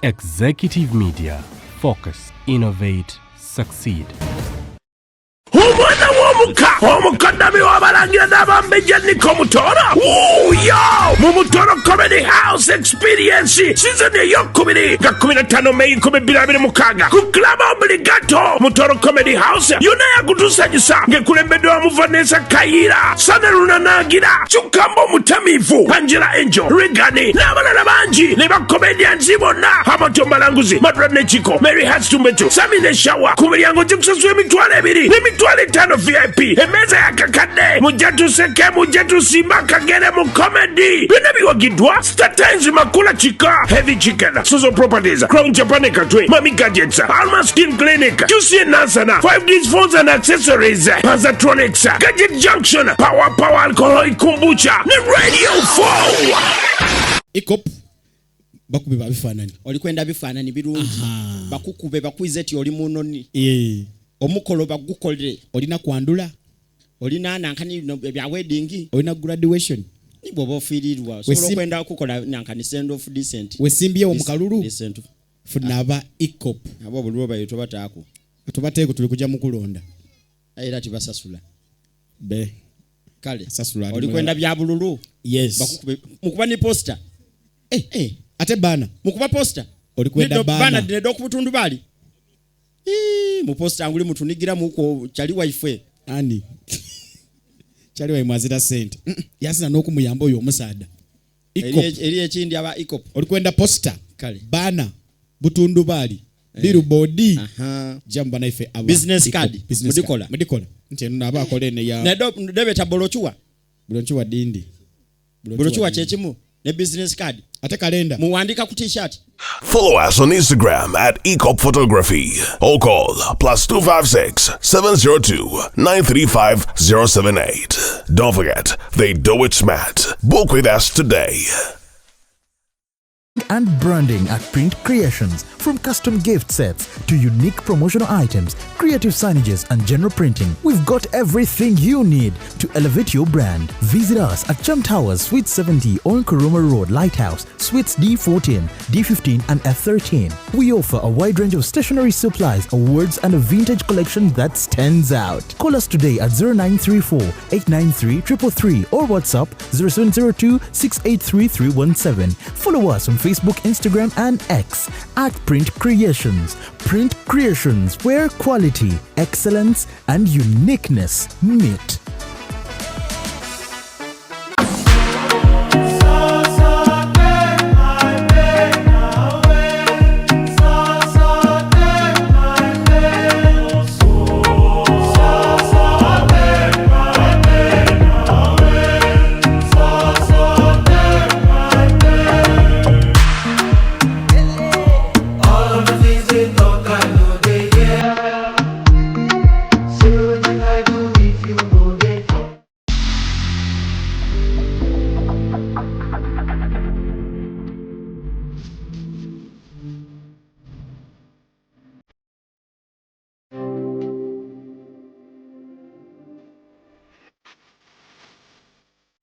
Executive Media. Focus, innovate, succeed. Omwana w'omuka omukoddomi w'abalangira n'abambejja Niko Mutooro wuuyo mu Mutooro Comedy House Experience season eyokubiri nga 15 Meyi 2026 ku Club Obligato. Mutooro Comedy House yonna yakutusanyusa ng'ekulembeddwamu Vanessa Kayira, Sana Lunanaagira, Kyukamba Omutamiivu, Angela Angel, Regani n'abalala bangi ne bacomedians bonna, Hamilton Balanguzi, Madra Nechiko, Mary Hastumbetu, Sami ne Shawa. Ku miryango gikusasula 20,000 n'emitwalo 50 VIP. Emmeeza yakakadde, mujja tuseke, mujja tusimba akagere mu comedy. Byonna biwagiddwa Star Times, Makula Chika, Heavy Chicken, Sozo Properties, Crown Japan Katwe, Mami Gadgets, Alma Skin Clinic, QC Nansana, 5D's Phones and Accessories, Panzatronics, Gadget Junction, Power Power Alcoholic Kombucha ne Radio 4. Ecop bakube babifaananyi. Oli kwenda bifaananyi birungi, bakukube bakwize ti oli munoni. Omukolo bagukolere. Olina kwandula. Olina nankani no, ebya wedding. Olina graduation. Ni bw'oba ofiirirwa osobola okwenda okukola nankani send off decent. Wesimbyewo mu kalulu. Decent. Funa aba Ecop. Abo obululu bayo tobataako. Tubateeko, tuli kujja mu kulonda. Era tibasasula. Be Kale Sasula ali oli mulala. kwenda bya bululu. Yes. Bakukube mukuba ni poster. Eh, ate bana Mukuba poster. Oli kwenda Nido- bana. Bana dinedo ku butundu bali. Ii, mu poster nguli mutunigira muko kyali waife. Ani kyali waimwazira sente. Yasina n'okumuyamba oyo omusaada. Ecop. Eri ekindi aba Ecop. Oli kwenda poster. Kale. Bana butundu bali billboard. Jamba naife aba Business Ecop. card. Business Mudikola. card. Mudikola nti eno naba akola ene ya Nedo debeta bolochuwa. Bolochuwa dindi. Bolochuwa kyekimu ne business card. Ate kalenda. Muwandika ku t-shirt. Follow us on Instagram at Ecop Photography or call +256 702 935 078. Don't forget, they do it smart. Book with us today. And branding at Print Creations. From custom gift sets to unique promotional items, creative signages, and general printing, we've got everything you need to elevate your brand. Visit us at Chum Towers, Suite 70 on Kuruma Road, Lighthouse, Suites D14, D15, and F13. We offer a wide range of stationery supplies, awards, and a vintage collection that stands out. Call us today at 0934 893 333 or WhatsApp 0702 683 317. Follow us on Facebook, Instagram, and X at Print Creations. Print Creations, where quality, excellence, and uniqueness meet. All of the things they talk, I know they hear. Say wetin I do if you go there.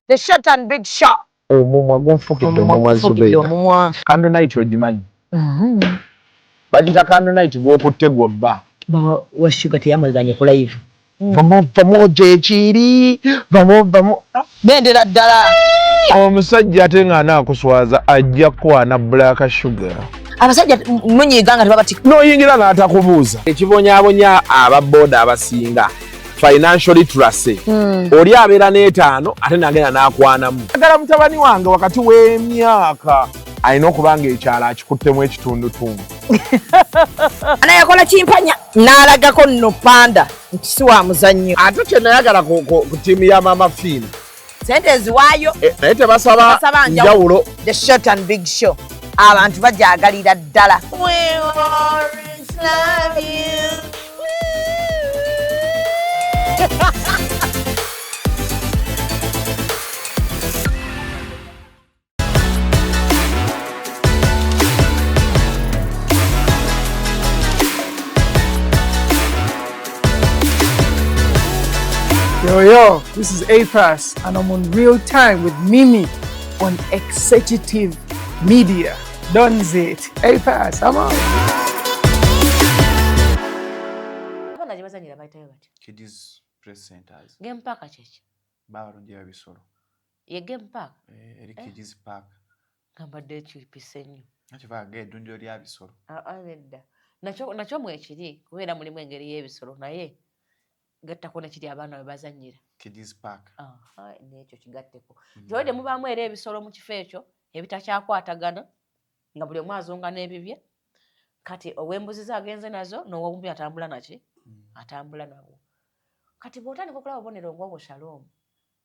The Short and Big Show. Omumwa gunfukidde omumwa. Fukidde Zubeida. Omumwa. Candle night ogimanyi? Bagita candle night gwokutte gwobba. Baba wa Shuga teyamazanye ku live. Vamu vamu gyekiri vamu vamu. Bendera ddala. Omusajja ate ng'anaakuswaza ajja kukwana Black Sugar. Abasajja munyiiga nga tebabatika. N'oyingira n'atakubuuza. Ekibonyaabonya ababooda abasinga financial literacy. Oli abeera n'etaano ate n'agenda n'akwanamu. Agala mutabani wange wakati w'emyaka alina okuba ng'ekyalo akikuttemu ekitundutundu. Ana yakola kimpanya n'alagako nno panda nti si wa muzannyo. Ate kye nayagala ku ttiimu ya Mama Fiina, Sente eziwaayo. Naye tebasaba Tebasaba njawulo. The Short and Big Show. Abantu bajagalira ddala. We always love you. Yo, yo, this is A-Pass, and I'm on Real Time with Mimi on Executive Media. Done it. A Pass, I'm out. Abaana gye bazanyira bayitayo batya? Kids Press Centers. Game park kyeki? Babalungira bisolo. Ye game park? Eh, eri Eh. Kids Park. Nga mbadde ekipise nnyo. Nakyo baga eddundiro lya bisolo. Aa nedda. Nakyo nakyo mwekiri kubeera mulimu engeri y'ebisolo naye gattako nekiri abaana we bazannyira. Kids Park. Aha, n'ekyo kigatteko. Nti olwedde mubaamu era ebisolo mu kifo ekyo ebitakyakwatagana nga buli omu azunga n'ebibye. Kati ow'embuzi ze agenze nazo n'ow'obumpi atambula naki? Atambula nabwo. Kati bw'otandika okulaba obubonero ng'obwo Shalom,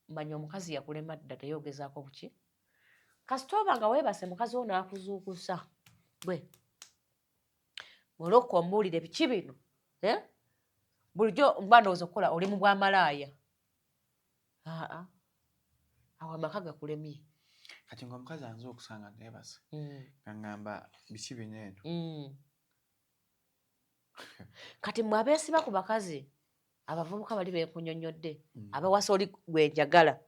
manya omukazi yakulema dda teyogezaako buki. Kasita oba nga weebase mukazi wo n'akuzuukusa gwe olwokka ombuulire biki bino, eh? Bulijjo mba ndowooza okukola oli mu bwamalaaya. Aa, awo amaka gakulemye. Kati ng'omukazi anze okusanga neebase. Nga ŋŋamba biki bino eno. Kati mmwe abeesiba ku bakazi abavubuka bali benkunyonnyodde abawasa oli gwe njagala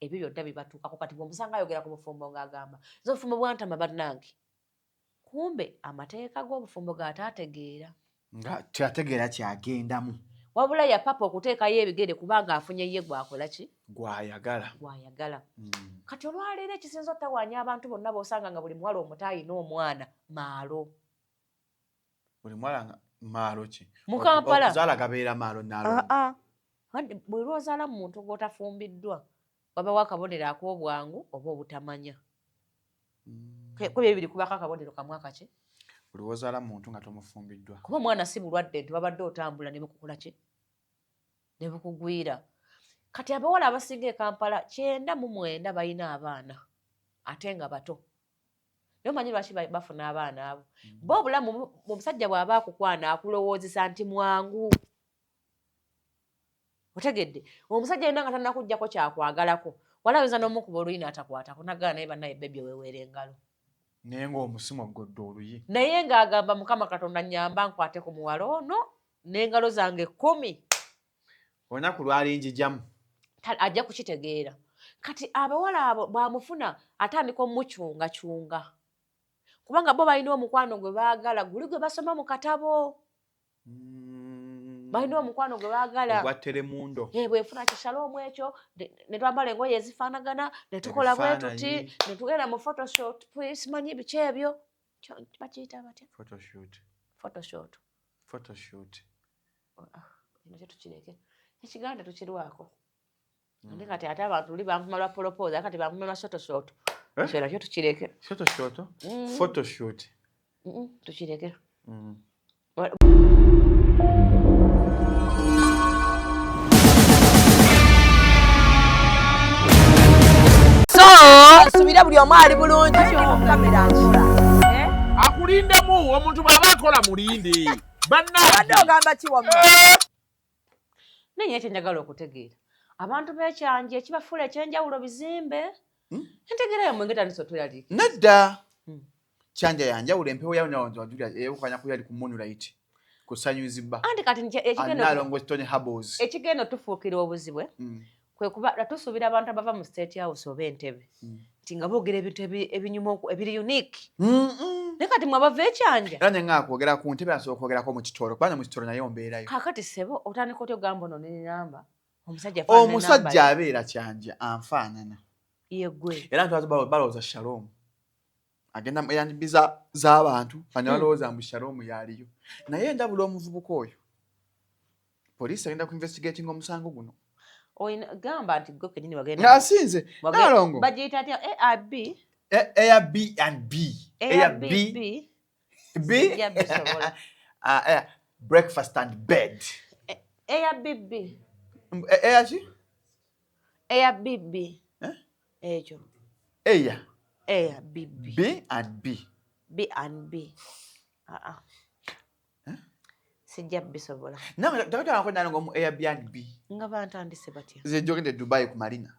ebyo byonna bibatuukako. Kati bw'omusanga ayogera ku bufumbo ng'agamba nze obufumbo bwantama bannange, kumbe amateeka g'obufumbo g'ataategeera. Nga kyategeera kyagendamu. Wabula yapapa okuteekayo ebigere kubanga afunye ye gwakola ki? Gw'ayagala. Gw'ayagala. Kati olwaleero ekisinza ottawaanya abantu bonna b'osanga nga buli muwala omuto ayina omwana maalo. Buli muwala nga maalo ki? Mu Kampala. Okuzaala gabeera maalo nalo. Aa, bwe lw'ozaala mu muntu gw'otafumbiddwa wabawo akabonero ak'obwangu oba obutamanya. Ku ebyo ebibiri kubako akabonero kamu akaki? Buli lw'ozaala muntu nga tomufumbiddwa. Kuba omwana si bulwadde nti wabadde otambula ne bukukola ki? Ne bukugwira. Kati abawala abasinga e Kampala 99 balina abaana ate nga bato. Naye omanyi lwaki bafuna abaana abo? Bo obulamu omusajja bw'aba akukwana akulowoozesa nti mwangu. Otegedde? Omusajja yenna nga tannakuggyako kyakwagalako, wala oyinza n'omukuba oluyi n'atakwatako n'agamba naye bannaye bbebi weweera engalo. Naye ng'omusimu oggodde oluyi. Naye ng'agamba Mukama Katonda nnyamba nkwate ku muwala ono n'engalo zange 10. Olunaku lwalinjijjamu. Ajja kukitegeera. Kati abawala abo bw'amufuna atandika omucungacunga. Kubanga bo balina omukwano gwe baagala guli gwe basoma mu katabo. Balina omukwano gwe baagala. Ogwa Telemundo. Bwefuna kishaloomu ekyo ne twambala engoye ezifaanagana ne tukola bwe tuti ne tugenda mu photoshoot simanyi biki ebyo. Bakiyita batya? Photoshoot. Photoshoot. Photoshoot. Kino kyo tukireke. Ekiganda tukirwako. Naye kati ate abantu luli banvuma lwa propose, kati banvuma lwa photoshoot. Ekyo nakyo tukireke. Photoshoot? Photoshoot. Tukireke. So, subira buli omu ali bulungi. Kamera nkola. Akulindemu omuntu bw'aba akola mulinde. Bannange. Ogamba ki wamma? Naye ekyo njagala okutegeera. Abantu b'ekyanje ekibafuula ekyenjawulo bizimbe. Entegeera yammwe ng'etandise otweraliikiriza. Nedda. Kyanja yanjawulo empewo yawo eyawukanya ku yali ku Moonlight ku Sanyuzi Bar. Anti kati ekigenda Stone Harbors. Ekigenda otufuukira obuzibu kwe kuba tusuubira abantu abava mu State House oba Entebbe nti nga boogera ebintu ebinyuma ebiri unique. Naye kati mwe abava ekyanja. Era ne nga kwogera ku ntebe asobola okwogerako mu kitoro kubanga mu kitoro naye ombeerayo. Kaakati ssebo otandika otya ogamba ono ne namba omusajja Omusajja abeera kyanja anfaanana. Ye ggwe. Era nti balowooza Shalom. Agenda yanjibiza z'abantu bano balowooza mbu Shalom yaliyo. Naye ndabula omuvubuka oyo. Poliisi agenda ku investigating omusango guno. Oyina gamba nti gwe kennyini wagenda. Ng'asinze. Nalongo. Bagiyita atya A B? A B and B. A B B. B. Breakfast and bed. A B B. A ki? A B B. Ekyo. A. A B B. B and B. B and B. Sijja bisobola. Nange takatwalako nalongo mu Airbnb. Nga bantandise batya? Nze njogedde Dubai ku Marina.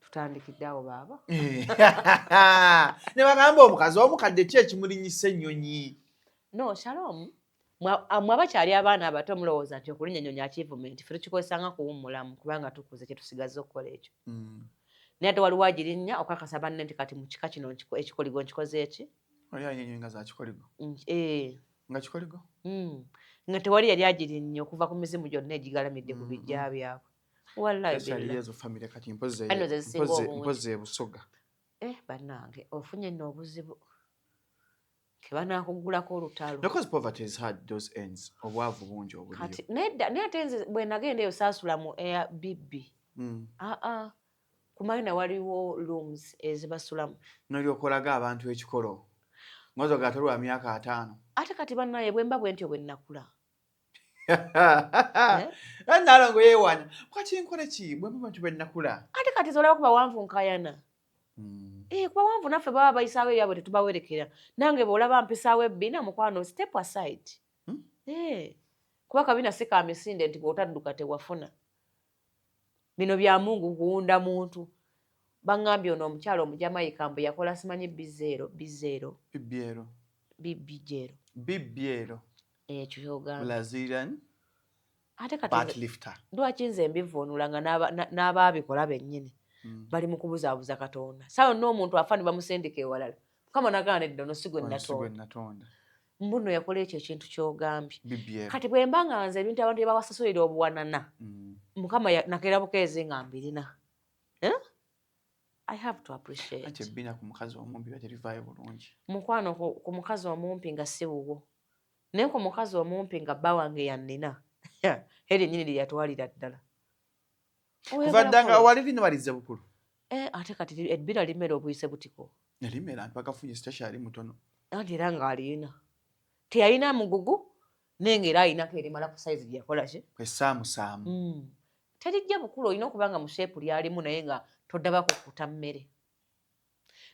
Tutandikidde awo baaba. Ne bagamba omukazi omukadde ki ekimulinyisa ennyonyi? No, Shalom. Mwe abakyali abaana abato mulowooza nti okulinnya ennyonyi achievement ffe tukikozesa nga kuwummulamu kubanga tukuze kye tusigazza okukola ekyo. Naye ate waliwo agirinnya okakasa banne nti kati mu kika kino ekikoligo nkikoze eki. Oli alinnya nga za kikoligo. Nga kikoligo? Nga tewali yali agirinnya okuva ku mizimu gyonna egigalamidde ku bijja byabwe. Wallahi Especially billah. ezo family kati Kano ze zisinga obungi. mpozi e Busoga. Bannange ofunye nno obuzibu. Ke banaakuggulako olutalo. Because poverty has had those ends. Obwavu bungi obuliyo. Kati nedda, naye ate nze bwe nagenda eyo saasula mu Airbnb. Aa, ku Marina waliwo rooms ezibasulamu. N'olyoka olaga abantu ekikolo. Ngozi oga toli wa myaka 50. Ate kati bannaye bwe mba bwe ntyo bwe nnakula. Nalongo yeewanya. Kwaki nkole ki? Bwe mba ntyo bwe nnakula. Ate kati z'olaba ku bawanvu nkayana. Ku bawanvu naffe baba bayisaawo ebyabwe tetubawerekera. Nange bw'olaba mpisaawo ebbina mukwano step aside. Kuba kabina si ka misinde nti bw'otadduka tewafuna. Bino bya Mungu kuwunda muntu. Baŋŋambye ono omukyala Omujamayika mbu yakola simanyi B0, B0. Bibyero. Bibyero. Bibyero. Ekyo ky'ogamba. Brazilian. Ate kati Butt lifter. Lwaki nze mbivvuunula nga n'abaabikola bennyini bali mu kubuzaabuza Katonda. Ssaawa yonna omuntu afa ne bamusindika ewalala. Mukama n'agamba nedda ono si gwe Ono si gwe natonda. natonda. Mbu nno yakola ekyo ekintu ky'ogambye. Bibyero. Kati bwe mba nga nze ebintu abantu bye babasasulira obuwanana, Mukama nakeera bukeezi nga mbirina. I have to appreciate. Anti ebbina ku mukazi omumpi biba terivaayo bulungi. Mukwano ku mukazi omumpi nga si wuwo. Naye ku mukazi omumpi nga bba wange yannina. Eri nnyini lye yatwalira ddala. Kuva dda nga wali lino balizze bukulu. Ate kati ebbira limera obuyise butiko. Limera mpaka funye sitakyali mutono. Anti era ng'alina. Teyalina mugugu, naye ng'era alinako erimala ku size gye yakola ki? Essaamusaamu. Terijja bukulu olina okuba nga mu shape lyalimu naye nga toddabako kuta mmere.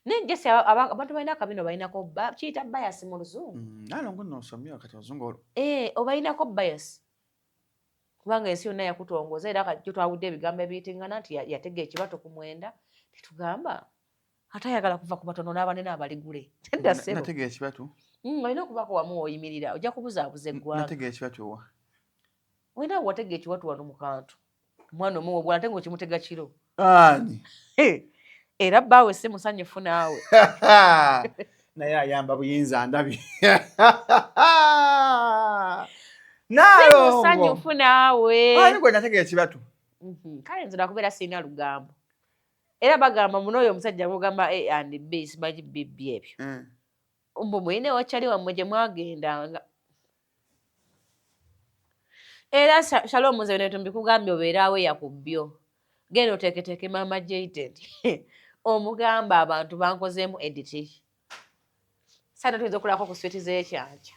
Naye Jesse abantu balina akabino balinako kiyita bias mu Luzungu. Nalongo nno osomye kati Oluzungu olwo. Obalinako bias. Kubanga ensi yonna yakutongoza era kati twawudde ebigambo ebiyitingana nti yatega ekibato ku 9 tetugamba. Ate ayagala kuva ku batono n'abanene abaligule. Tedda ssebo. Natega ekibatu. Olina okubaako wamu w'oyimirira ojja kubuzaabuza eggwanga. Natega ekibatu wa? Olina watega ekiwatu wano mu kantu. Omwana omuwa obwala ate ng'okimutega kiro. Ani? Era bbaawe si musanyufu naawe. Naye ayamba buyinza ndabye. Si Nalongo. musanyufu naawe. Ani gwe natega ekibatu? Kale nze nakubeera sirina lugambo. Era bagamba muno oyo omusajja mugamba A and B simanyi B B ebyo. Mbu mulina ewakyali wammwe gye mwagendanga. Era Shalom nze bino mbikugambye obeere awo eya ku bbyo. Genda oteeketeeke Maama Jayden. Omugamba abantu bankozeemu edit. Saana tuyinza okulabako ku switi z'ekyankya.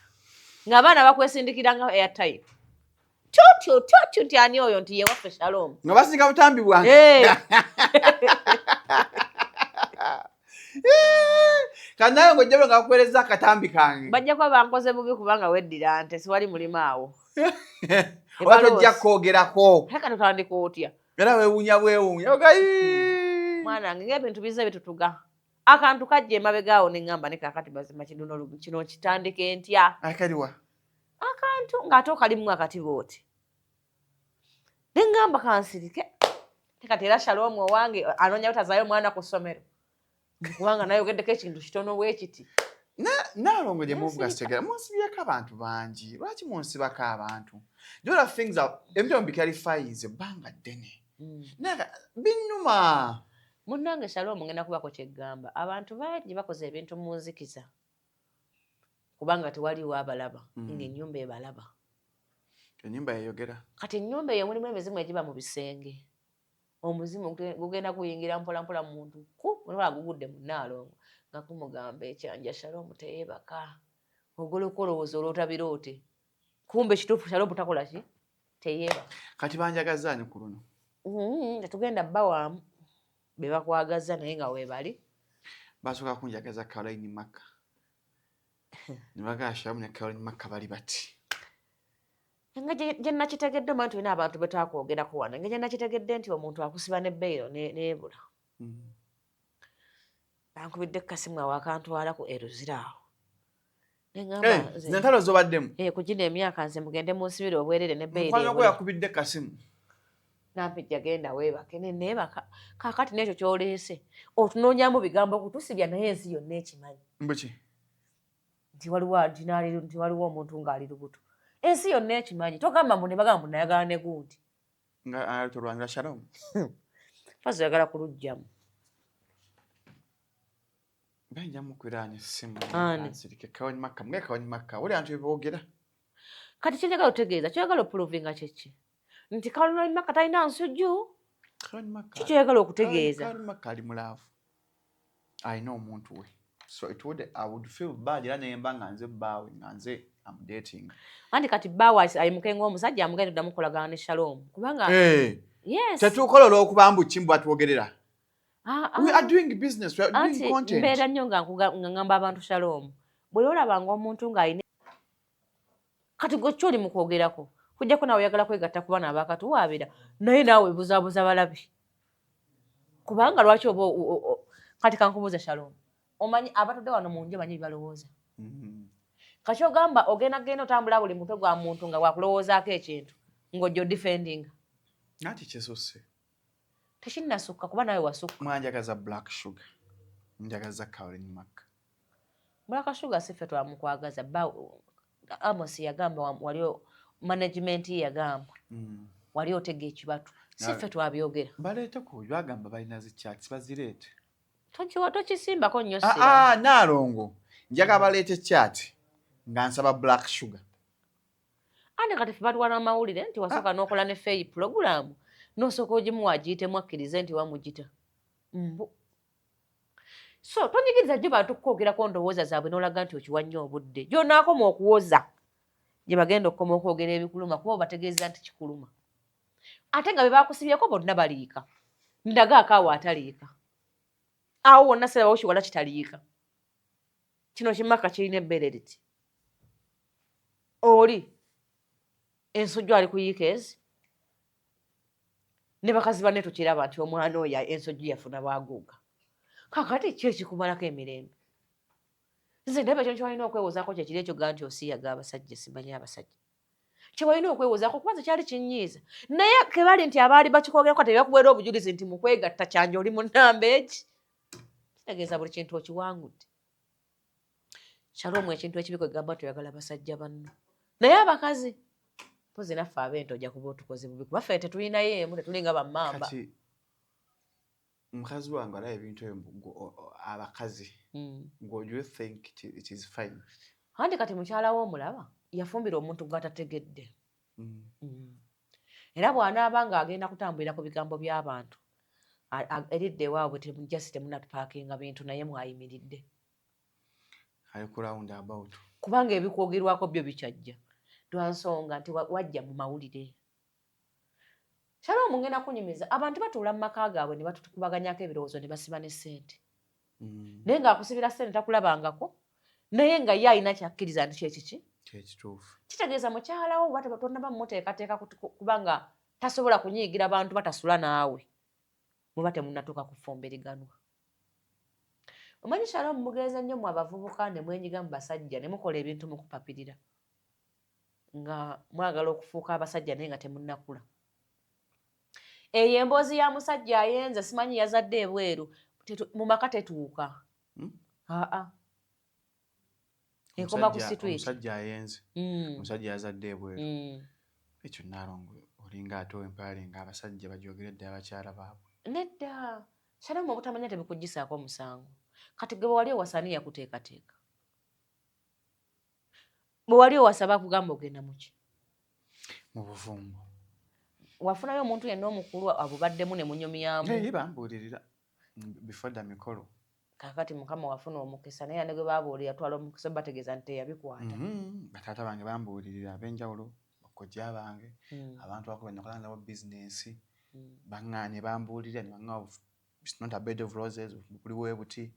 Ng'abaana bakwesindikira nga airtime. Tutyo, tutyo nti ani oyo nti ye waffe Shalom. Nga basindika butambi bwange. Kanaye ng'ojja nga bakuweereza akatambi kange. Bajja kuba bankoze bubi kubanga weddira nte siwali mulimu awo. Oba tojja kwogerako. Ate kati otandika otya? Era weewuunya bwewuunya. Ogayi. Mwana wange ng'ebintu bizze bitutuga. Akantu kajja emabega awo ne ŋŋamba ne kaakati mazima kino kitandike ntya? Akaliwa? Akantu ng'ate okalimu akati bw'oti. Ne ŋŋamba kansirike. Ate kati era Shalom owange anoonya butazaayo mwana ku ssomero. Kubanga nayogeddeko ekintu kitono bwe kiti. Nalongo gye muvuga sitegera, munsibyeko abantu bangi. Lwaki munsibako abantu? Jola things are, ebintu mbiclarifyinze ebbanga ddene. Naye binnuma. Munnange Shalom ngenda kubako kye ggamba. Abantu bangi bakoze ebintu mu nzikiza. Kubanga tewaliwo abalaba, ng'ennyumba ebalaba. Ennyumba yeyogera. Kati ennyumba eyo mulimu emizimu egiba mu bisenge. Omuzimu gugenda kuyingira mpola mpola mu muntu ku olaba gugudde mu Nnaalongo nga kumugamba ekyanja Shalom teyeebaka. Ogoloka olowooza oloota biroote. Kumbe kituufu Shalom takola ki? Teyeebaka. Kati banjagaza ani ku luno? Tetugenda bbawaamu be bakwagaza naye nga weebali. Basooka kunjagaza Caroline Maka. Ne bagamba Shalom ne Caroline Maka bali bati. Nga gye nakitegedde omanyi tulina abantu be twakwogerako wano. Nga gye nakitegedde nti omuntu akusiba ne bbeiro n'ebula. Bankubidde kasimu awo akantwala ku Eruzira awo. Ne ŋŋamba nze Zino entalo z'obaddemu? Ku gino emyaka nze mugende munsibire obwerere ne bbeiro Mukwano gwo ebula. yakubidde kasimu. Nampijja genda weebake ne neebaka. Kaakati n'ekyo ky'oleese otunoonyamu bigambo okutusibya naye ensi yonna ekimanyi. Mbuki? Nti waliwo nti waliwo omuntu ng'ali lubuto. Ensi yonna ekimanyi. Togamba mbu ne bagamba mbu nayagala ne gundi. Nga tolwanira Shalom. Fazo oyagala kuluggyamu. Bayinja mukwiranya essimu. Ani? Ansirike Kawani Makka. Mwe Kawani Makka. Wali antu eboogera. Kati kye njagala otegeeza, ky'oyagala opulovinga kye ki? Nti Kawani Makka talina nsujju? Kawani Makka. Ki ky'oyagala okutegeeza? Kawani Makka ali mu love. Alina omuntu we. So it would, I would feel bad era nemba nga nze bbaawe nga nze am dating. Anti kati bbaawe ayimuke ng'omusajja amugende tuddamu kukolagana ne Shalom. Kubanga Hey. Yes. Tetukola olw'okuba mbu ki mbu batwogerera. Ah, ah. We are doing business, we are doing Anti content. mbeera nnyo nga ngamba abantu Shalom. Bwe olabanga omuntu ng'alina kati gwe ky'oli mu kwogerako kujjako naawe oyagala kwegatta ku bano abakatuwaabira naye naawe buzaabuza balabi. Kubanga lwaki oba kati kankubuuze Shalom. Omanyi abatudde wano mu nju omanyi bye balowooza. Kati ogamba ogenda genda otambula buli mutwe gwa muntu nga bwakulowoozaako ekintu ng'ojja odifendinga. Anti kisusse. Tekinnasukka kuba naawe wasukka. Mwanjagaza Black Sugar. Njagaza Caroline Makka. Black Sugar si ffe twamukwagaza. Amos yagamba wali management ye yagamba. Wali otega ekibatu. Si ffe twabyogera. Baleete ku bagamba balina zi chats bazireete. Tokisimbako nnyo ssira. Naalongo njagala baleete chat nga nsaba Black Sugar. Ate kati ffe batwala amawulire nti wasooka n'okola ne Faye program n'osooka ogimuwa agiyitemu akkirize nti wamugita. Mbu. So tonyigiriza jjo bantu kukwogerako ndowooza zaabwe n'olaga nti okiwa nnyo obudde. Gy'onaakoma okuwoza gye bagenda okukoma okwogera ebikuluma kuba obategeeza nti kikuluma. Ate nga be baakusibyeko bonna baliika. Ndaga akaawo ataliika. Awo wonna sirabawo kiwala kitaliika. Kino kimaka kirina ebbeere liti. Oli ensujju ali kuyiika ezi. Ne bakazi banne tukiraba nti omwana oyo ensujju yafuna bwaguuga. Kaakati ki ekikumalako emirembe? Nze ndaba ekyo ky'olina okwewozaako kye kiri ekyo ga nti osiiyaga abasajja simanyi abasajja. Kye walina okwewozaako kuba nze kyali kinnyiiza. Naye ke bali nti abaali bakikwogerako tebakuweera obujulizi nti mu kwegatta kyanje oli mu nnamba egi. Kitegeeza buli kintu okiwangudde. Shalom ekintu ekibi kwegamba nti oyagala basajja banno. Naye abakazi mpozi naffe ab'ente ojja kuba otukoze bubi kuba ffe tetulinayo emu tetulinga bammamba. Kati mukazi wange alaba ebintu ebyo abakazi. Go, do you think it is fine? Anti kati mukyala wo omulaba yafumbira omuntu gw'atategedde. Era bw'anaaba ng'agenda kutambulira ku bigambo by'abantu eridda ewaabwe just temunnatupaakinga bintu naye mwayimiridde. Ali ku round about. Kubanga ebikwogerwako byo bikyajja. Lwa nsonga nti wajja mu mawulire. Shalom ngenda kunyumiza abantu batuula mu maka gaabwe ne batukubaganyako ebirowoozo ne basiba ne ssente. Naye ng'akusibira ssente takulabangako naye nga ye alina ky'akkiriza nti kye kiki? Kyekituufu. Kitegeeza mukyala wo oba tonnaba mumuteekateeka kubanga tasobola kunyiigira bantu batasula naawe muba temunnatuuka kufumbiriganwa. Omanyi Shalom mugenze nnyo mu abavubuka ne mwenyiga mu basajja ne mukola ebintu mu kupapirira nga mwagala okufuuka abasajja naye nga temunnakula. Eyo emboozi ya musajja ayenze simanyi yazadde ebweru mu maka tetuuka. Aa. Ekoma ku street. Omusajja ayenze. Omusajja yazadde ebweru. Ekyo Naalongo olinga ate empaale ng'abasajja bajogeredde abakyala baabwe. Nedda. Shalom obutamanya tebikuggyisaako musango. Kati gwe wali owasa ani yakuteekateeka? Bwe wali owasa bakugamba ogenda mu ki? Mu bufumbo. Wafunayo omuntu yenna omukulu abubaddemu ne munyumyamu? Naye bambuulirira before the mikolo. Kaakati Mukama wafuna omukisa naye ne gwe baabuulira twala omukisa bategeeza nti teyabikwata. Bataata bange bambuulirira ab'enjawulo, bakojja bange, abantu abakuba nakola nabo bizinensi, baŋŋaanye bambuulirira ne baŋŋamba it's not a bed of roses, buli we buti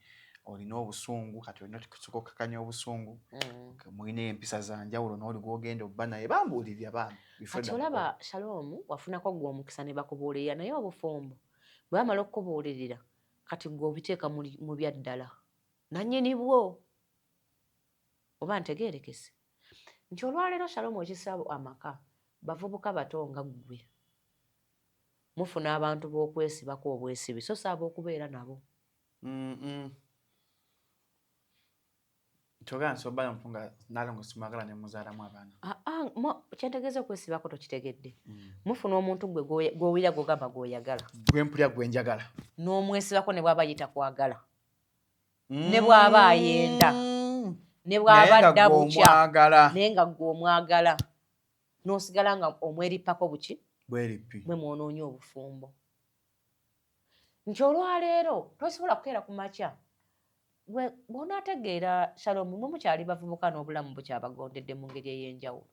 olina obusungu kati olina okusooka okukakanya obusungu, mulina empisa za njawulo n'oli gw'ogenda obba naye bambuulirira bambi. Kati olaba Shalom wafunako gwe omukisa ne bakubuulirira naye obufumbo bwe bamala okukubuulirira kati gwe obiteeka mu bya ddala nannyini bwo oba ntegeerekese nti olwaleero Shalom ekisa amaka bavubuka bato nga ggwe. Mufuna abantu b'okwesibako obwesibi, so si ab'okubeera nabo. Kyogamba nsobola omuntu nga Nalongo simwagala ne muzaalamu abaana? Ah, ah, kyentegeeza okwesibako tokitegedde. Mufuna omuntu gwe gw'owulira gw'ogamba gw'oyagala. Gwe mpulira gwe njagala. N'omwesibako ne bw'aba ye takwagala. Ne bw'aba ayenda. Ne bw'aba Naye nga adda gwe bukya. omwagala. Naye nga gwe omwagala. N'osigala nga omwerippako buki? Bwerippi. Mwe mwonoonye obufumbo. Nti olwaleero tosobola kukeera ku makya. Gwe bw'onaategeera Shalom, mwe mukyali bavubuka n'obulamu bukyabagondedde mu ngeri ey'enjawulo.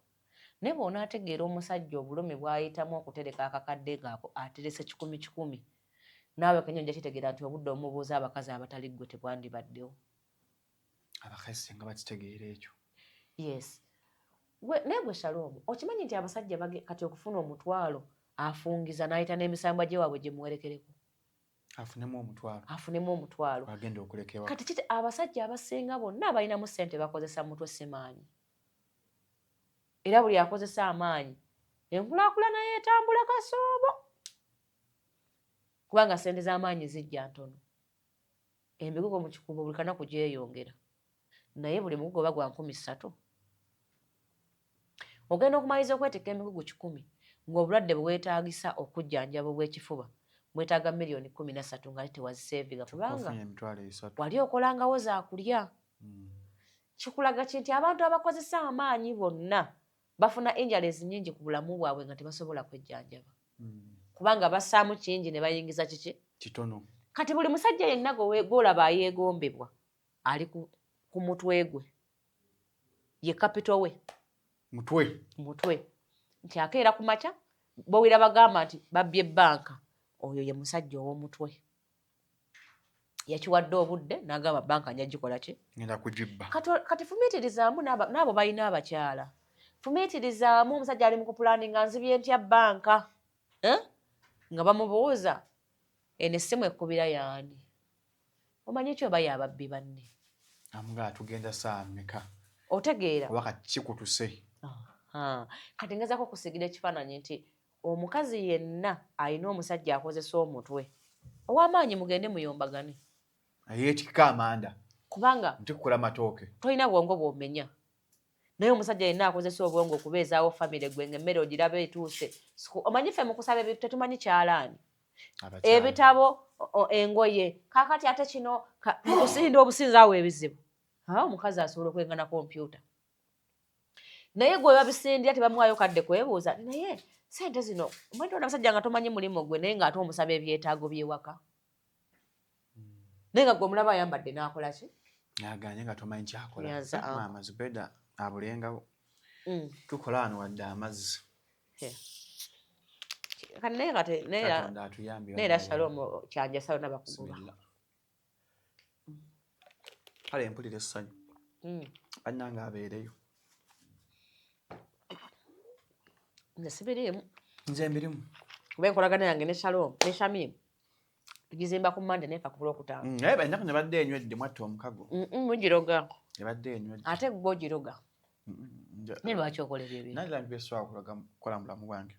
Naye bw'onaategeera omusajja obulumi bw'ayitamu okutereka akakadde ng'ako aterese kikumi kikumi, naawe kennyini ojja kitegeera nti obudde omubuuza abakazi abatali ggwe tebwandibaddewo. Abakazi singa bakitegeera ekyo. Yes. Gwe, naye gwe Shalom, okimanyi nti abasajja kati okufuna omutwalo afungiza n'ayita n'emisambwa gye waabwe gye muwerekereko. Afunemu omutwalo. Afunemu omutwalo. Agenda okuleka ewaka. Kati kiti abasajja abasinga bonna abalinamu ssente bakozesa mutwe si maanyi. Era buli akozesa amaanyi enkulaakulana yeetambula kasoobo. Kubanga ssente z'amaanyi zijja ntono. Emigugu mu kikuubo buli kanaku gyeyongera. Naye buli mugugu oba gwa 3,000. Ogenda okumaliriza okwetikka emigugu 100 ng'obulwadde bwe weetaagisa okujjanjaba obw'ekifuba bwetaaga 13 million nga tewaziseevinga kubanga Ofunye 300,000. wali okolangawo za kulya. Kikulaga ki nti abantu abakozesa amaanyi bonna bafuna injuries nnyingi ku bulamu bwabwe nga tebasobola kwejjanjaba. Kubanga bassaamu kingi ne bayingiza kiki? Kitono. Kati buli musajja yenna gw'olaba ayeegombebwa ali ku mutwe gwe. Ye capital we. Mutwe. Mutwe. Nti akeera ku makya bowira bagamba nti babbye bbanka. Oyo ye musajja ow'omutwe. Yakiwadde obudde n'agamba bbanka nja gikola ki? Ngenda kugibba. Kati fumiitirizaamu n'abo balina abakyala. Fumiitirizaamu omusajja ali mu kupulaninga nzibye ntya bbanka. Nga bamubuuza eno essimu ekkubira y'ani? Omanyi ki oba y'ababbi banne? Amugamba tugenda ssaawa mmeka? Otegeera. Oba kati kikutuse. Kati ngezaako okusigira ekifaananyi nti omukazi yenna alina omusajja akozesa omutwe ow'amaanyi mugende muyombagane. Ayeetikka amanda. Kubanga Ntikkula matooke. Tolina bwongo bw'omenya. Naye omusajja yenna akozesa obwongo okubeezaawo famire gwe ng'emmere ogiraba etuuse. Omanyi ffe mu kusaba ebintu tetumanyi kyalaani. Abakyala. Ebitabo, engoye, kaakati ate kino mu kusinda obusinza awo ebizibu. Omukazi asobola okwengana kompyuta. Naye gwe babisindira tebamuwaayo kadde kwebuuza naye ssente zino omanyi tobona abasajja nga tomanyi mulimu gwe naye ng'ate omusaba ebyetaago by'ewaka. Naye nga gwe omulaba ayambadde n'akola ki? N'agaanye nga tomanyi ky'akola. Nyanza, ah. Maama Zubeda abulengawo. Tukola wano wadde amazzi. Kati naye kati naye era Katonda atuyambye naye era wano. Shalom kyanjasa yonna bakugoba. Bismillah. Kale mpulira essanyu. Bannange abeereyo. Nze sibiriimu. Nze mbirimu. Kuba enkolagana yange ne Shalom ne Shamim tugizimba ku Monday nefa ku Lwokutaano. Naye ennaku ne badde enywedde mwatta omukago. Mugiroga. Ebadde enywedde. Ate gwe ogiroga. Naye lwaki okola ebyo ebintu? Nange ebintu bye sisobola kukola mu bulamu bwange.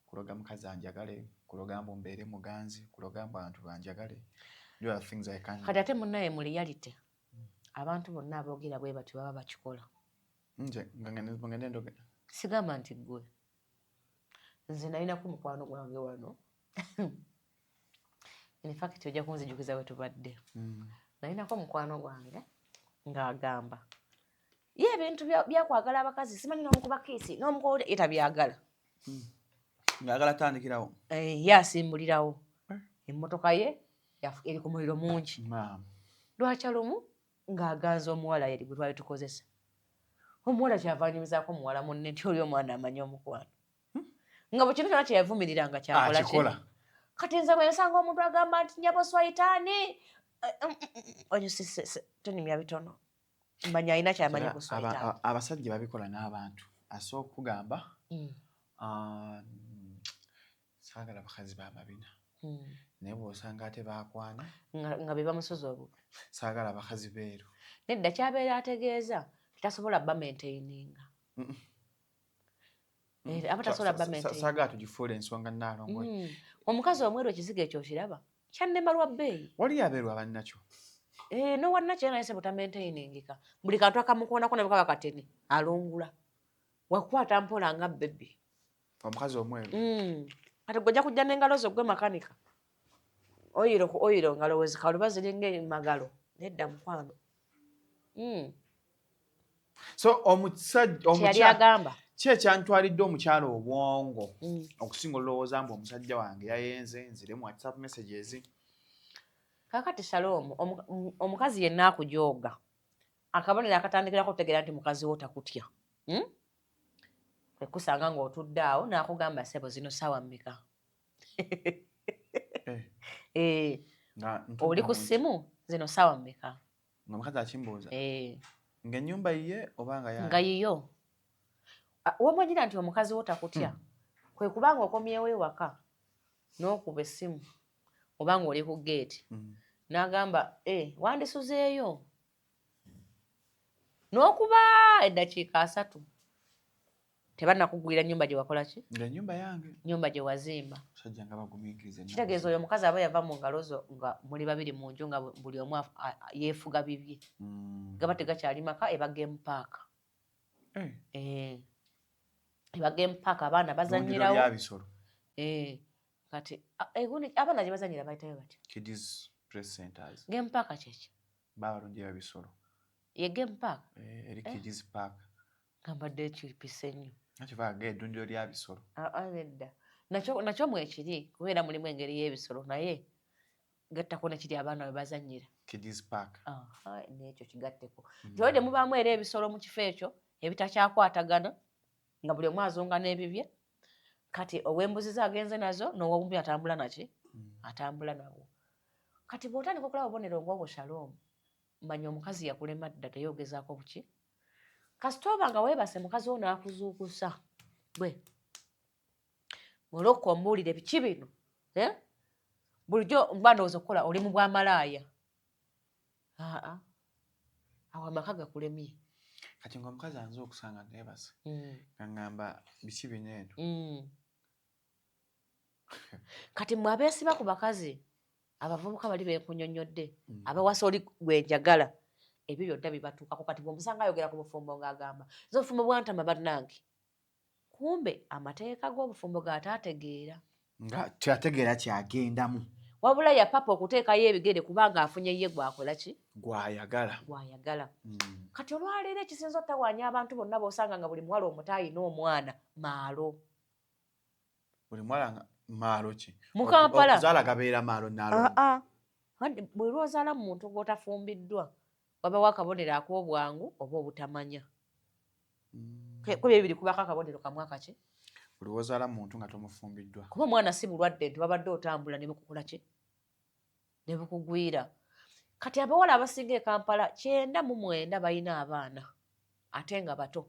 Kuloga mukazi anjagale, kuloga mbu mbeere muganzi, kuloga mbu abantu banjagale. Those are things I can't. Kati ate munnaye mu reality abantu bonna aboogera bwe batyo baba bakikola. Nze nga ngende ndoge. Sigamba nti ggwe. Nze nalinako mukwano gwange wano. In fact ojja kunzijukiza we tubadde. Nalinako mukwano gwange ng'agamba ye ebintu byakwagala abakazi simanyi n'omukuba kiss n'omukola ye tabyagala. Ng'agala tandikirawo. Ye asimbulirawo. Emmotoka ye eri ku muliro mungi. Maama. Lwakya lumu ng'aganza omuwala yeri gwe twali tukozesa. Omuwala kyava anyumizaako muwala munne nti oli omwana amanyi omukwano. Nga buli kintu kyonna kye yavumiriranga kyakola ki? Akikola. Kati nze bwe nsanga omuntu agamba nti nnyabo swayitaani, oyo tonyumya bitono. Manya alina ky'amanyi ku swayitaani. Abasajja babikola n'abantu. Asobola okugamba, saagala bakazi b'amabina. Naye bw'osanga ate baakwana. Nga be bamusoza obubi. Saagala bakazi beeru. Nedda kyabeera ategeeza tasobola ba maintaininga. Aba tasobola ba maintain. Saagala tugifuule ensonga Nnaalongo. Omukazi omweru ekizigo ekyo okiraba kyannema lwa bbeeyi. Waliyo abeeru abannakyo. Eh, nowannakyo naye sebo tamaintainingika, buli kantu akamukoonako ne bwekaba katene alungula, wakukwata mpola nga bbebi. Omukazi omweru. Kati gwe ojja kujja n'engalo zo gwe makanika, oyiro ku oyiro, ngalo we zikaluba ziringa emagalo, nedda mukwano. So omusajja Kyeyali agamba. Ki ekyantwalidde omukyala obwongo okusinga olowooza mbu omusajja wange yayenze nzire mu WhatsApp messages? Kakati Shalom, omukazi yenna akujooga, akabonero akatandikirako okutegeera nti mukazi wo takutya, Kwe kusanga ng'otudde awo n'akugamba, "Ssebo, zino ssaawa mmeka?" Eh, Nga ntudde oli ku mu nju. ssimu, "Zino ssaawa mmeka?" Nga omukazi akimbuuza Eh. ng'ennyumba yiye oba nga yange? Nga yiyo. Ah, wamanyira nti omukazi wo takutya kwe kubanga okomyewo ewaka n'okuba essimu oba ng'oli ku geeti n'agamba, "E, wandisuzeeyo?" N'okuba eddakiika 30 tebannakugwira nnyumba gye wakola ki? Ng'ennyumba yange. Nnyumba gye wazimba. Musajja nga bagumiikiriza ennaku. Kitegeeza oyo omukazi aba yava mu ngalo zo nga muli babiri mu nju, nga buli omu yeefuga bibye. Gaba tegakyali maka, eba game park. Eh. Eh, eba game park, abaana Ddundiro bazanyirawo. lya bisolo. Eh, kati egundi abaana gye bazanyira bayitayo batya? Kids play centers. Game park kyeki? Babalungi ebisolo. Ye game park? Eh, eri Eh. kids park. Nga mbadde ekipise nnyo. Nakivaga eddundiro lya bisolo. Aa, nedda, nakyo mwekiri kubeera mulimu engeri y'ebisolo, naye gattako nekiri abaana we bazannyira. Kids park. Aha, n'ekyo kigatteko nti olwedde mubaamu era ebisolo mu kifo ekyo ebitakyakwatagana, nga buli omu azonga n'ebibye. Kati ow'embuzi ze agenze nazo, n'owobumpi atambula naki, atambula nabwo. Kati bw'otandika okulaba obubonero ng'obwo, Shalom, manya omukazi yakulema dda, teyogezaako buki. Kasita oba nga weebase, mukazi wo n'akuzuukusa, "Gwe olokka ombuulire biki bino, eh? Bulijjo mba ndowooza okukola oli mu bwamalaaya." Aa, awo amaka gakulemye. Kati ng'omukazi anze okusanga neebase nga ŋŋamba, "Biki bino eno?" Kati mmwe abeesiba ku bakazi, abavubuka bali benkunyonnyodde, abawasa oli gwe njagala, ebyo byonna bibatuukako. Kati bw'omusanga ayogera ku bufumbo ng'agamba, "Nze obufumbo bwantama bannange," kumbe amateeka g'obufumbo g'ataategeera. Nga kyategeera kyagendamu. Wabula yapapa okuteekayo ebigere kubanga afunye ye gwakola ki? Gwayagala. Gwayagala. Kati olwaleero ekisinza ottawaanya abantu bonna b'osanga nga buli muwala omuto ayina omwana maalo. Buli muwala nga maalo ki? Mu Kampala. Okuzaala gabeera maalo naalo? Aa, bwe lwozaala mu muntu gw'otafumbiddwa, wabawo akabonero ak'obwangu oba obutamanya. Kuba ebibiri kubako akabonero kamu akaki. Buli wozaala muntu nga tomufumbiddwa. Kuba omwana si bulwadde nti wabadde otambula ne bukukola ki, ne bukugwira. Kati abawala abasinga e Kampala 99 balina abaana ate nga bato.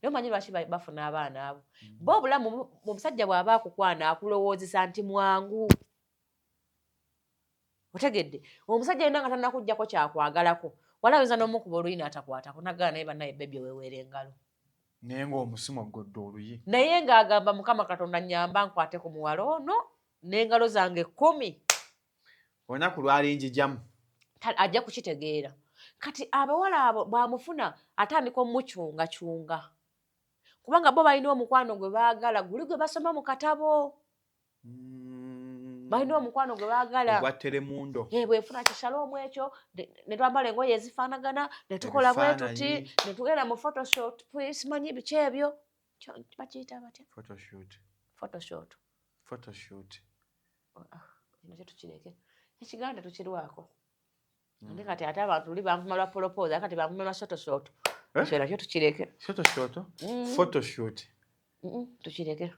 Naye omanyi lwaki bafuna abaana abo? Bo obulamu omusajja bw'aba akukwana akulowoozesa nti mwangu. Otegedde? Omusajja yenna nga tannakuggyako kyakwagalako, wala oyinza n'omukuba oluyi n'atakwatako, nagala naye, "Bannaye baby, weweera engalo." Naye ng'omusimu oggodde oluyi. Naye ng'agamba, "Mukama Katonda, nyamba nkwate ku muwala ono n'engalo zange 10." Olunaku lwalinjijamu. Ajja kukitegeera. Kati abawala abo bw'amufuna atandika omucungacunga, kubanga bo balina omukwano gwe baagala, guli gwe basoma mu katabo. Balina omukwano gwe baagala. Ogwa Telemundo. Eh, bwefuna kishaloomu ekyo ne twambala engoye ezifaanagana ne tukola bwe tuti, Ebifaananyi. ne tugenda mu photoshoot, simanyi biki ebyo. Bakiyita batya? Photoshoot. Photoshoot. Photoshoot. Kino kyo tukireke, ekiganda tukirwako. Ate kati ate abantu luli banvuma lwa propose, ate kati banvuma lwa photoshoot. Eh? Ekyo nakyo tukireke. Photoshoot. Photoshoot. Tukireke.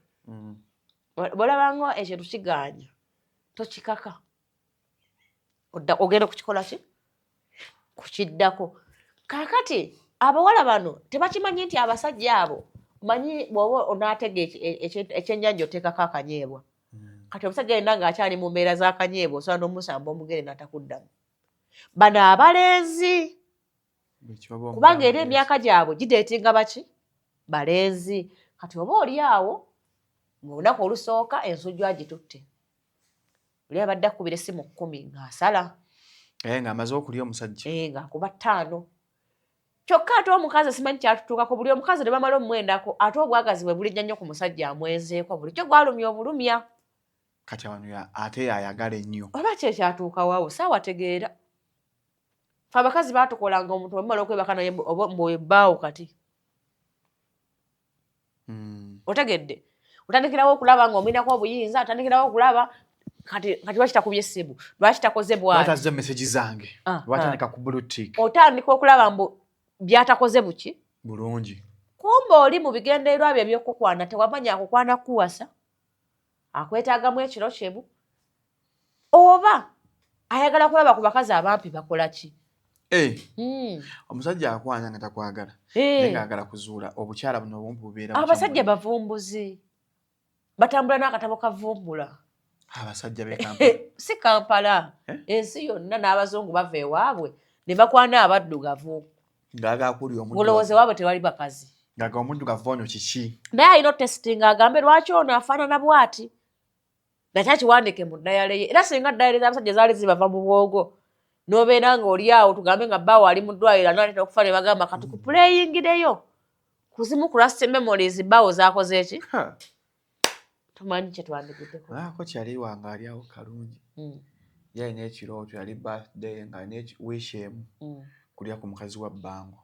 Bw'olabanga ekintu kigaanya, tokikaka. Ogenda okukikola ki, kukiddako. Kaakati abawala bano tebakimanyi nti abasajja abo, manyi bw'oba onaatega ekyennyanja oteekako akanyeebwa. Kati omusajja yenna ng'akyali mu mbeera z'akanyeebwa, osobola n'omusamba omugere n'atakuddamu. Bano abalenzi, kubanga era emyaka gyabwe gideetinga baki, balenzi. Kati oba oli awo ng'olunaku olusooka ensujju agitutte, oli abadde akubira essimu 10 ng'asala. Eh, ng'amaze okulya omusajja. Eh, ng'akuba 5. Kyokka ate omukazi simanyi kyatutuukako, buli omukazi ne bamala omwendako ate obwagazi bwe bulijja nnyo ku musajja amwenzeeko, bulijjo gwalumya obulumya. Kati awano ate yayagala ennyo. Oba ki ekyatuukawo awo saawategeera. Fe abakazi baatukolanga omuntu bwemumala okwebaka naye oba mbwebbaawo kati. Otegedde? Otandikirawo okulaba ng'omulinako obuyinza, otandikirawo okulaba kati lwaki takubye essimu, lwaki takoze bw'ati, lwaki azze message zange, lwaki andeka ku blue tick. Otandika okulaba mbu byatakoze buki bulungi. Kumbe oli mu bigendererwa bye eby'okukwana tewamanya akukwana kukuwasa, akwetaagamu ekiro kimu, oba ayagala kulaba ku bakazi abampi bakola ki. Eh. Omusajja akwana nga takwagala, naye ng'agala kuzuula obukyala buno obumpi bubeera. Abasajja bavumbuzi, batambula n'akatabo kavumbula. Abasajja b'e Kampala? Si Kampala, ensi yonna, n'abazungu bava ewaabwe ne bakwana abaddugavu. Ng'agala kulya omuddugavu. Ng'olowooza ewaabwe tewali bakazi? Ng'aga omuddugavu ono kiki? Naye alina otesitinga agambe lwaki ono afaanana bw'ati, nakyo akiwandiike mu diary ye. Era singa diary z'abasajja zaali zibava mu bwogo, n'obeera ng'oli awo, tugambe nga bbaawo ali mu ddwaliro anaatera okufa, ne bagamba kati kupuleyingireyo kuzimu ku last memories bbaawo zaakoze eki, tumanyi kye twandiguddeko. Ako kyali wange ali awo kalungi. Ye alina ekirooto, yali birthday nga alina wish emu, kulya ku mukazi wa bbango.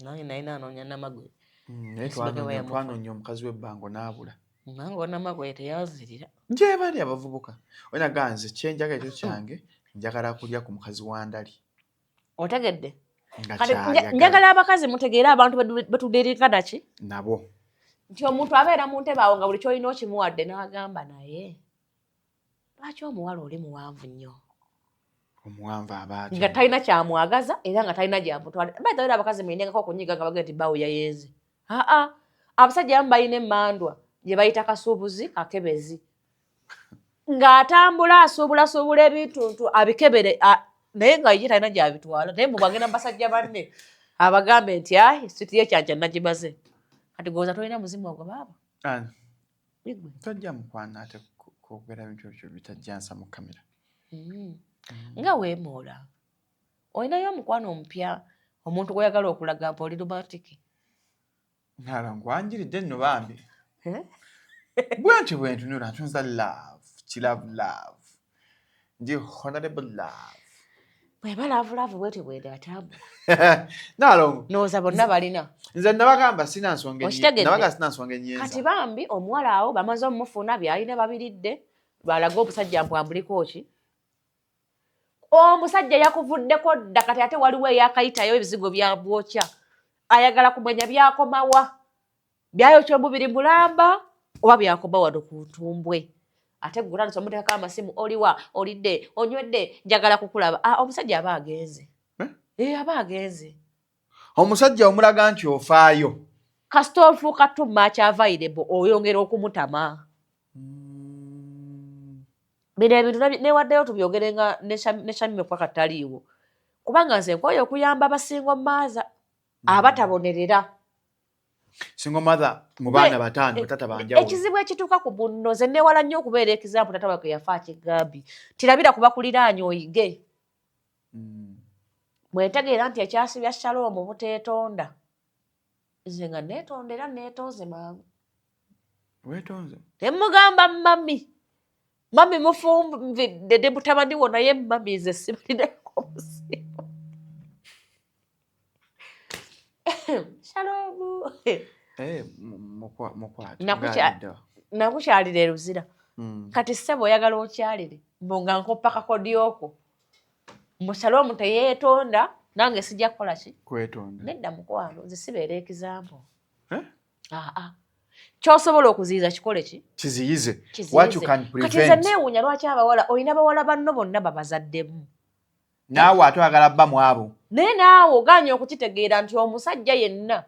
Nange nalina anoonya namagwe. Naye twanoonya omukazi w'ebbango n'abula. Nange onamagwe teyanzirira. Gye bali abavubuka onaga nze kyenjaga ekyo kyange, njagala kulya ku mukazi wa ndali. Otegedde? Nga Kati kyayagala. Njagala abakazi mutegeere abantu betudeereka naki nabo. Nti omuntu abeera mu ntebe awo nga buli kyolina okimuwadde n'agamba, naye lwaki omuwala oli muwanvu nnyo? Omuwanvu aba atyo. Nga talina kyamwagaza era nga talina gyamutwala. By the way, abakazi muyinengako okunyiga nga bagenda nti bawo yayenze. Aa, abasajja abamu balina emmandwa gye bayita kasuubuzi kakebezi, ng'atambula asuubulasuubula ebintuntu abikebere, naye nga ye talina gyabitwala, naye mbu bwagenda mu basajja banne abagambe nti ai siti yekyanja nagimaze. Kati goza tolina muzimu ogwo baaba? Ani? Igwe. Tojja mukwana ate kwogera bintu ebyo bitajjansa mu kamera. Nga weemoola, olinayo omukwano omupya, omuntu gw'oyagala okulaga mbu oli romantic? Nala nkwanjiridde nno bambi. Eh? Bwentyo bwe ntunula ntunza love, kilove love. Ndi honorable love. Bweba love love bwetyo bwedatambula. Nalongo. Ndowooza bonna balina. Nze nabagamba sina nsonga ennyo. Okitegedde? Nabagamba sina nsonga ennyenza. Kati bambi omuwala awo bamaze omufuna, byalina babiridde, lwalaga omusajja mbu amuliko ki. Omusajja yakuvuddeko dda, kati ate waliwo eyakayitayo ebizigo byabwokya, ayagala kumanya byakomawa, byayokya omubiri mulamba oba byakoma wano ku ntumbwe. Ate gwe otandise omuteekako amasimu, oliwa, olidde, onywedde, njagala kukulaba. Ah, omusajja aba agenze. Eh? Eh, aba agenze. Omusajja omulaga nti ofaayo. Kasita ofuuka too much available, oyongera okumutama. Bino ebintu newaddeyo tubyogere nga ne Shamim kuba kataliiwo, kubanga nze nkooye okuyamba abasingo maaza abatabonerera. Single mother mu baana 5, batata banjawulo. Ekizibu ekituuka ku munno, nze neewala nnyo okubeera example. Tata wange yafa akigambye tirabira kuba kuliraanye oyige. Bwe ntegeera nti ekyasibya Shalom buteetonda, nze nga neetonda era neetonze mangu. Weetonze? Temugamba mummy, mummy mufumbidde ne mutabani wo, naye mummy nze sibalinako buzibu. Shalom. Eh, mukwate. Nakukyalira eruzira. Kati ssebo oyagala okyalire mbu nga nkoppa kakodyoko mbu Shalom teyeetonda, nange sijja kukola ki? Kwetonda. Nedda mukwano, nze sibeera example. Eh? Aa, kyosobola okuziyiza kikole ki? Kiziyize. Kiziyize. What you can Kati nze prevent. neewuunya lwaki abawala, olina bawala banno bonna babazaddemu. Naawe ate oyagala bba mu abo. Naye naawe ogaanye okukitegeera nti omusajja yenna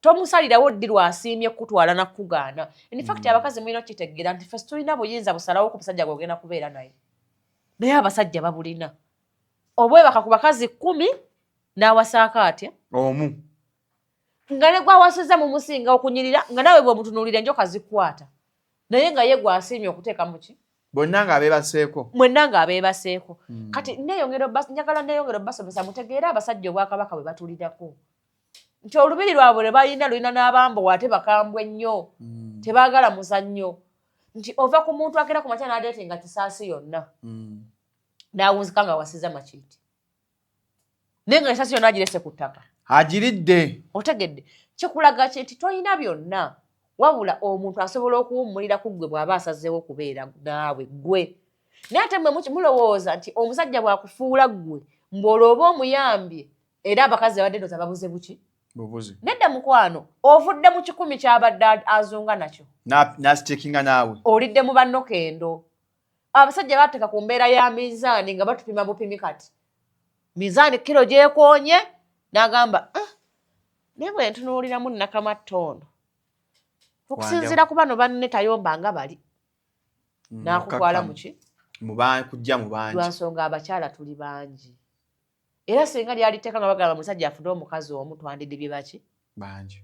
tomusalirawo ddi lwasiimye kutwala nakugaana. In fact, abakazi mulina okukitegeera nti ffe tulina buyinza busalawo ku musajja gwogenda kubeera naye, naye abasajja babulina. Obwebaka ku bakazi 10 n'awasaako atya? Omu. Nga ne gwawasizza mumusinga okunyirira, nga nawe bw'omutunuulira enjoka zikwata, naye nga ye gwasiimye okuteeka muki. Bonna nga abeebaseeko. Mwenna nga abeebaseeko. Kati neeyongera, njagala neeyongera obbasomesa mutegeere abasajja obwakabaka bwe batulirako, nti olubiri lwabwe lwe balina lulina n'abambowa, ate bakambwe nnyo, tebaagala muzannyo, nti ova ku muntu akera ku makya n'adeete nga kisaasi yonna n'awunzika nga wasiza makiiti, naye nga esaasi yonna agirese ku ttaka. Agiridde. Otegedde? Kikulaga ki? Nti tolina byonna, wabula omuntu asobola okuwummulira ku ggwe bw'aba asazeewo okubeera naawe ggwe. Naye ate mmwe mulowooza nti omusajja bw'akufuula ggwe, mbw'olwo oba omuyambye. Era abakazi babadde ndowooza babuze buki? Bubuzi. Nedda mukwano, ovudde mu 100 kyabadde azunga nakyo. Nasitikinga naawe. Olidde mu banno kendo. Abasajja bateeka ku mbeera ya minzaani nga batupima bupimi. Kati minzaani kiro gyekoonye n'agamba, "Ah, naye bwe ntunuuliramu nakamatta ono, okusinziira ku bano banne tayomba nga bali," n'akutwala muki? Kujja mu bangi. Lwansonga abakyala tuli bangi, era singa lyali tteeka nga bagamba musajja afune omukazi omu, twandidibye baki? Bangi.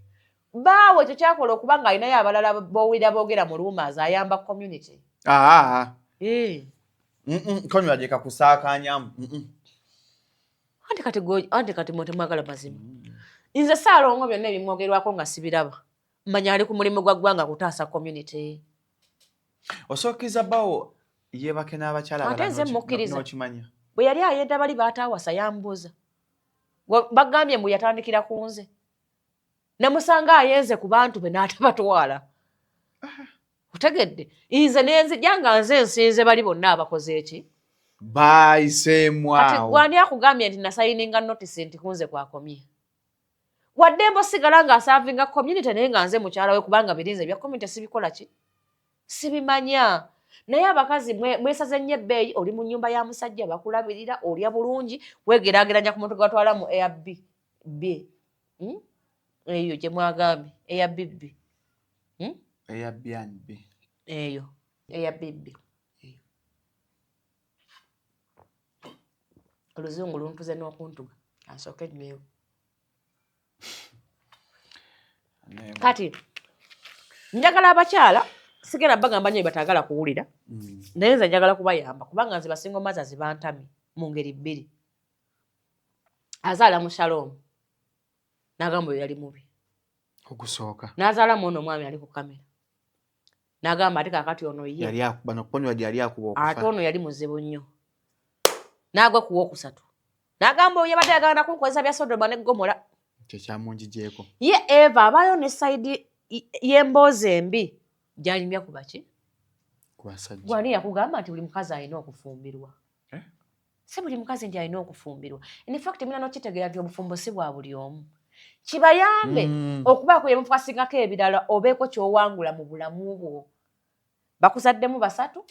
Baawe ekyo kyakola okuba nga alinayo abalala bowulira boogera mu rumours, ayamba community. Aa. Eh. Konywa gye kakusaakanyamu. Anti kati mwe temwagala mazima. Nze Saalongo byonna ebimwogerwako nga sibiraba, manya ali ku mulimu gwa ggwanga kutaasa community. Osookiriza bawo yeebake n'abakyala Ate abalala nze mukkiriza. N'okimanya. Bwe yali ayenda bali baataawasa yambuuza, bagambye mbu yatandikira ku nze, namusanga ayenze ku bantu be n'atabatwala. Otegedde? Nze nenzija nga nze nsinze bali bonna abakoze eki. Bayiseemu Kati awo. Gwani akugambye nti nasayininga notice nti kunze kwakomye? Wadde mbo sigala ng'aservinga community, naye nga nze mukyala we, kubanga birinze ebya community sibikola ki, sibimanya. Naye abakazi mwesaze nnyo ebbeeyi. Oli mu nnyumba ya musajja, bakulabirira, olya bulungi, wegeraageranya ku muntu gwe batwala mu air b b? Eyo gye mwagambye eya bb? Eya B&B. Eyo eya bb. Oluzungu luntuze n'okuntuga, ansooke nnywewo. Kati njagala abakyala, sigenda bagamba nnyo bataagala kuwulira, naye nze njagala kubayamba, kubanga nze basinga omazazi bantamye mu ngeri bbiri. Azaala mu Shalom n'agamba oyo yali mubi. Ogusooka. N'azaalamu ono omwami ali ku kamera n'agamba ate kaakati ono ye Yali akuba nokukonywa gye yali akuba ate okufa. Ono yali muzibu nnyo. N'agwa ku wokusatu n'agamba oyo yabadde ayagala nakunkozesa bya Sodoma ne Gomola. Kyekyamungigyeko. Ye Eva abaayo ne side y'emboozi embi gy'anyumya ku baki? Ku basajja. Gwani yakugamba nti buli mukazi alina okufumbirwa? Eh? Si buli mukazi nti alina okufumbirwa. In fact, mina nokitegeera nti obufumbo si bwa buli omu. Kibayambe okubaako yemufasingako ebirala, obeeko kyowangula mu bulamu bwo. Bakuzaddemu basatu,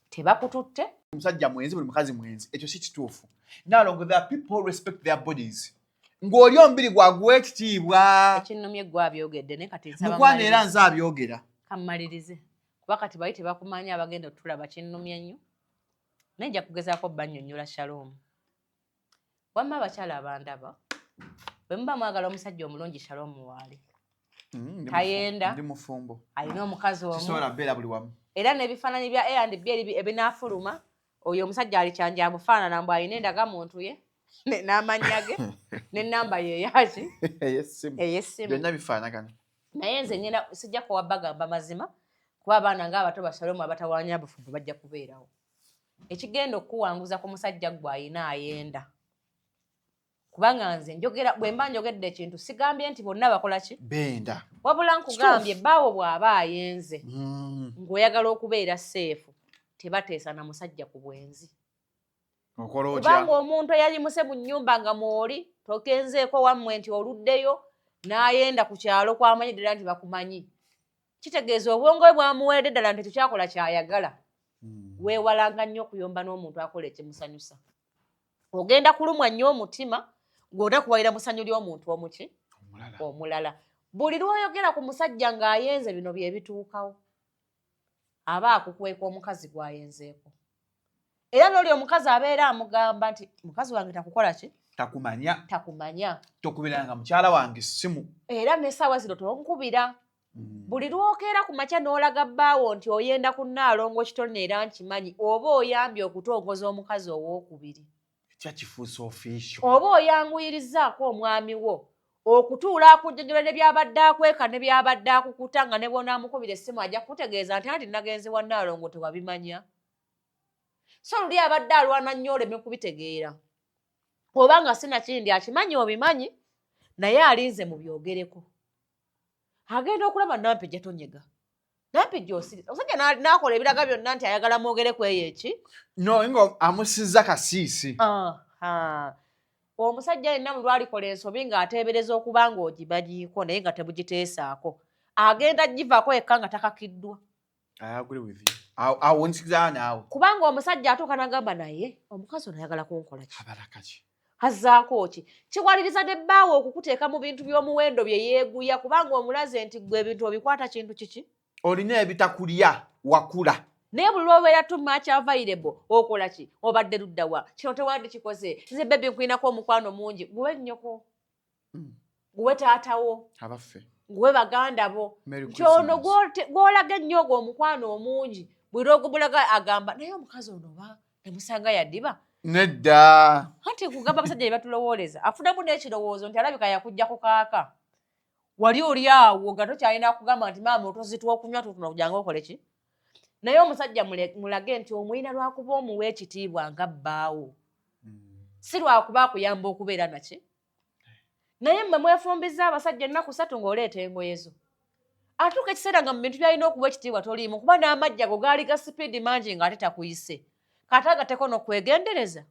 tebakututte. Omusajja mwenzi, buli mukazi mwenzi, ekyo si kituufu. Nalongo, there are people who respect their bodies, ng'oli omubiri gwaguwa ekitiibwa. Ekinnumye gwe abyogedde, naye kati nsaba Mukwano, era mmalirize. nze abyogera. Kammalirize, kuba kati bali tebakumanyi abagenda otulaba. Kinnumye nnyo, naye nja kugezaako bannyonnyola. Shalom. Wamma abakyala abandaba, bwe muba mwagala omusajja omulungi, Shalom waali. Tayenda. Ndi mufumbo. Alina omukazi omu. Sisobola beera buli wamu. Era n'ebifaananyi bya A and B ebinaafuluma, oyo omusajja ali kyanja amufaanana, mbu alina endagamuntu ye n'amannya ge n'ennamba ye eyaki? Ey'essimu. Ey'essimu. Byonna bifaanagana. Naye nze ngenda sijja kuwa bagamba mazima, kuba abaana ng'abato basalomu abatawaanya abufumbo bajja kubeerawo. Ekigenda okukuwanguza ku musajja gwe ayina ayenda, kubanga nze njogera, bwe mba njogedde ekintu sigambye nti bonna bakola ki? Benda. Wabula nkugambye, bbaawo bw'aba ayenze ng'oyagala okubeera safe, tebateesa na musajja ku bwenzi. Okola otya? Kubanga omuntu eyayimuse mu nnyumba nga mwoli togenzeeko wammwe nti oluddeyo n'ayenda ku kyalo kwamanyi ddala nti bakumanyi, kitegeeza obwongo bwe bwamuweredde ddala nti ekyo kyakola kyayagala. Weewalanga nnyo okuyomba n'omuntu akola ekimusanyusa. Ogenda kulumwa nnyo omutima ng'onakuwalira musanyu ly'omuntu omuki? Omulala. Buli lw'oyogera ku musajja ng'ayenze, bino bye bituukawo, aba akukweka omukazi gw'ayenzeeko, era n'oli omukazi abeera amugamba nti mukazi wange takukola ki? Takumanya. Takumanya. Tokubiranga mukyala wange ssimu. Era n'essaawa zino tonkubira. Buli lwokeera ku makya n'olaga bbaawo nti oyenda ku Nnaalongo Kitone, era nkimanyi oba oyambye okutongoza omukazi owookubiri. Ekyakifuusa official. Oba oyanguyirizaako omwami wo okutuula akujjanjula ne byabadde akweka ne byabadde akukuta, nga ne bw'onaamukubira essimu ajja kukutegeeza nti anti nagenze wa Nnaalongo, tewabimanya. So luli abadde alwana nnyo oleme kubitegeera, oba nga sinakindi akimanyi obimanyi, naye alinze mubyogereko. Agenda okulaba Nampijja tonyega, Nampijja osiriza omusajja n'akola ebiraga byonna nti ayagala mwogere ku eyo eki. No, nga amusizza kasiisi. Aha. Omusajja yenna mu lwalikola ensobi ng'ateebereza okuba ng'ogimanyiiko naye nga temugiteesaako, agenda givaako yekka nga takakiddwa. I agree with you. Awo nsikizana naawe. Kubanga omusajja atuuka n'agamba, naye omukazi ono ayagala kunkola ki? Abalaka ki? Azzaako ki? Kiwaliriza ne bbaawe okukuteeka mu bintu by'omuwendo bye yeeguya, kubanga omulaze nti gwe ebintu obikwata kintu kiki. Olina ebitakulya, wakula. Naye buli lwobeera too much available, okola ki? Obadde luddawa? Kino tewandikikoze. Nze baby nkulinako omukwano mungi. Guwe nnyoko, guwe taatawo, abaffe, guwe baganda bo. Merry Nti ono Christmas. gw'olaga ennyo ogwo omukwano omungi, buli lwogumulaga agamba, naye omukazi ono oba nemusanga yaddiba. Nedda. Anti kugamba abasajja bye batulowooleza, afunamu n'ekirowoozo nti alabika yakujjako kaaka wali oli awo nga tokyalina kugamba nti maama otuzitwa okunywa tutuna kujanga okole ki. Naye omusajja mulage nti omulina lwakuba omuwa ekitiibwa nga bbaawo, si lwakuba akuyamba okubeera naki. Naye mmwe mwefumbiza abasajja ennaku 3 ng'oleeta engoye zo, atuuka ekiseera nga mu bintu byalina okuwa ekitiibwa toliimu, kuba n'amajja go gaali ga sipiidi mangi ng'ate takuyise, kate agateko n'okwegendereza.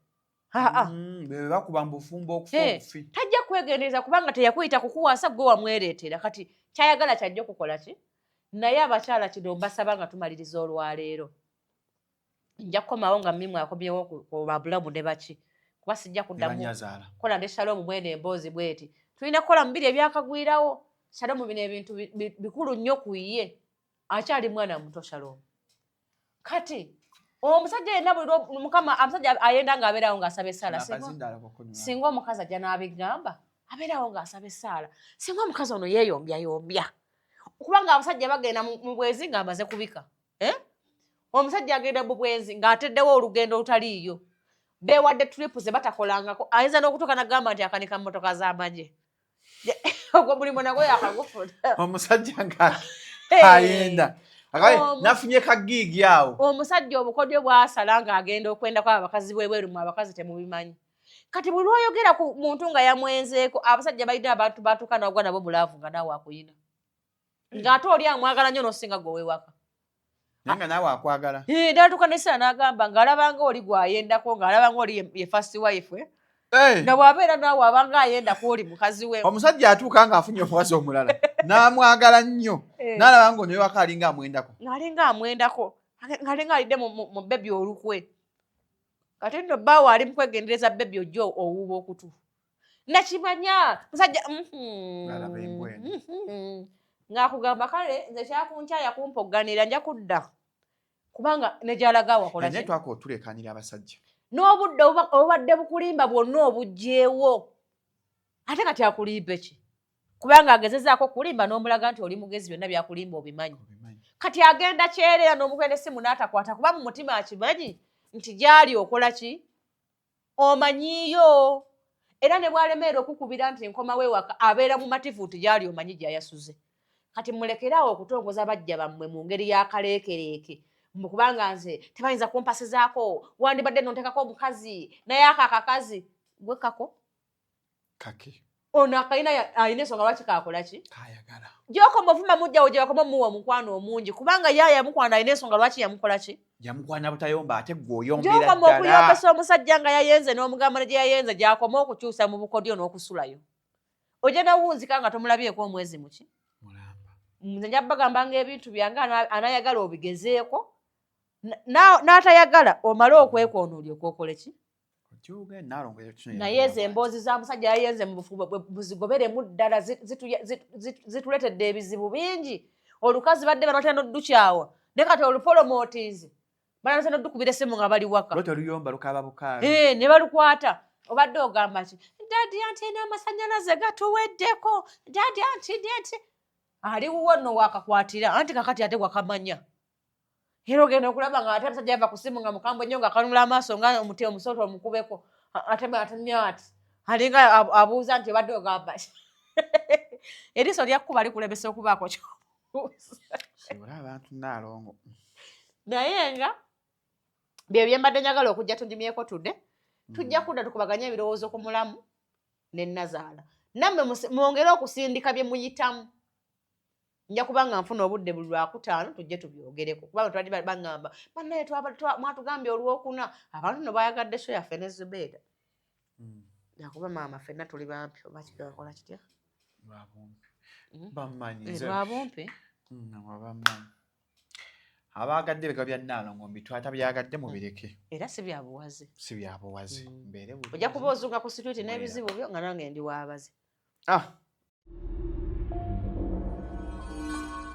Aa. Be bakuba mu bufumbo okufa obufi. Tajja kwegendereza kubanga teyakuyita kukuwasa, gwe wamwereetera. Kati kyayagala kyajja okukola ki. Naye abakyala kino mbasaba nga tumaliriza olwaleero, nja kukomawo nga mimu akomyewo ku babulamu ne baki, kuba sijja kuddamu Banyazaala. Kola ne Shalom mwene emboozi bweti. Tulina kukola mu biri ebyakagwirawo. Shalom bino ebintu bikulu nnyo ku ye, akyali mwana muto Shalom. Kati omusajja yenna buli mukama omusajja ayenda ng'abeerawo ng'asaba essaala. Akazindaalo kokunywa. Singa omukazi ajja n'abigamba, abeerawo ng'asaba essaala, singa omukazi ono yeeyombyayombya, kubanga abasajja bagenda mu bwenzi ng'amaze kubika, eh? Omusajja agenda mu bwenzi ng'ateddewo olugendo olutaliiyo, beewadde trip ze batakolangako. Ayinza n'okutuuka n'agamba nti akanika mmotoka z'amagye. Ogwo mulimu nagwo yakagufuna. Omusajja nga Hey. ayenda. Nafunye ka gig awo. Omusajja obukodyo bwasala ng'agenda okwendako abakazi bwebweru, mu abakazi temubimanyi. Kati buli lwoyogera ku muntu nga yamwenzeeko, abasajja balina abantu batuuka nagwa nabo mu love nga naawe akuyina, ng'ate oli amwagala nnyo n'osinga gwe ow'ewaka. Naye nga naawe akwagala. Eh, n'atuuka n'essaawa n'agamba ng'alabanga oli gw'ayendako, ng'alabanga oli ye first wife, eh? Hey. Nga bw'abeera naawe abanga ayendako oli mukazi we. Omusajja atuuka ng'afunye omukazi omulala n'amwagala nnyo, n'alaba ng'ono ewaka alinga amwendako. Ng'alinga amwendako, ng'alinga alidde mu baby olukwe. Kati nno bbaawo ali mu kwegendereza baby ojja owuuba okutu. Nakimanya musajja Ng'alaba embwa eno. Ng'akugamba kale nze kyakunkyaya kumpogganira, nja kudda kubanga ne gy'alaga awakola Naye ki? Twaka otulekanira abasajja. N'obudde obubadde bukulimba bwonna obuggyeewo. Ate kati akulimbe ki? Kubanga agezezaako okulimba n'omulaga nti oli mugezi, byonna byakulimba obimanyi. Kati agenda kyereera n'omukwenda essimu n'atakwata, kuba mu mutima akimanyi nti gy'ali okola ki, omanyiiyo. Era ne bw'alemeera okukubira nti nkomawo ewaka, abeera mumativu nti gy'ali omanyi gy'ayasuze. Kati mulekeraawo okutongoza bajja bammwe mu ngeri y'akaleekereeke, mbu kubanga nze tebayinza kumpasizaako, wandibadde nontekako omukazi, naye ako akakazi gwe kako Kake. Ono akalina alina ensonga lwaki kakola ki. Kayagala. Gyokoma ovuma mujjawo, gye bakoma omuwa omukwano omungi, kubanga ye yamukwana alina ensonga lwaki yamukola ki. Yamukwana butayomba, ate gwe oyombera Gyokoma ddala. okuyombesa omusajja nga yayenze n'omugamba ne gye yayenze, gyakoma okukyusa mu bukodyo n'okusulayo, ojja nawunzika nga tomulabyeko omwezi muki. Mulamba. Nze nja bagamba nga ebintu byange anayagala obigezeeko, n'atayagala omale okwekoona olyoke okole ki. Okyuga, Naalongo ekyo kino. Naye ezo emboozi za musajja yayenze mu bufumbo muzigoberemu ddala, zituleetedde ebizibu bingi. Olukazi badde banatera n'oddukyawa, ne kati olupolomootinzi banatera n'oddukubira essimu nga bali waka. Lwo teluyomba, lukaba bukaabi. Eh, ne balukwata, obadde ogamba ki? Daddy anti n'amasanyalaze gatuweddeko, daddy anti nti ali wuwo nno wakakwatira anti kakati ate wakamanya. Era ogenda okulaba nga ate omusajja yava ku ssimu nga mukambwe nnyo, nga akanula amaaso nga omuti omusota omukubeko, ate atumye ati alinga abuuza nti obadde ogamba ki? Eriiso lyakkuba likulemesa okubaako kyobuuza. Sibola abantu Nnaalongo. Naye nga bye byembadde njagala okujja tunyumyeko tudde, tujja kudda tukubaganye ebirowoozo ku mulamu ne nnazaala. Nammwe mwongere okusindika bye muyitamu. Nja kuba nga nfuna obudde buli Lwakutaano tujje tubyogereko, kubanga twali baŋŋamba bannaye mwatugambye Olwokuna, abantu no bayagadde show yaffe ne Zubeeda. Nakuba maama ffenna tuli bampi, oba kikakola kitya? Lwabumpi. Bamanyi nze. Lwabumpi? Bamanyi. Abaagadde bigambo bya Nnaalongo mbitwala, byagadde mubireke. Era si bya buwazi. Si bya buwazi. Mbeere bulungi. Ojja kuba ozunga ku situiti n'ebizibu byo nga nange ndi waabazi.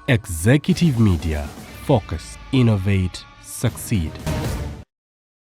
Executive Media. Focus, innovate, succeed.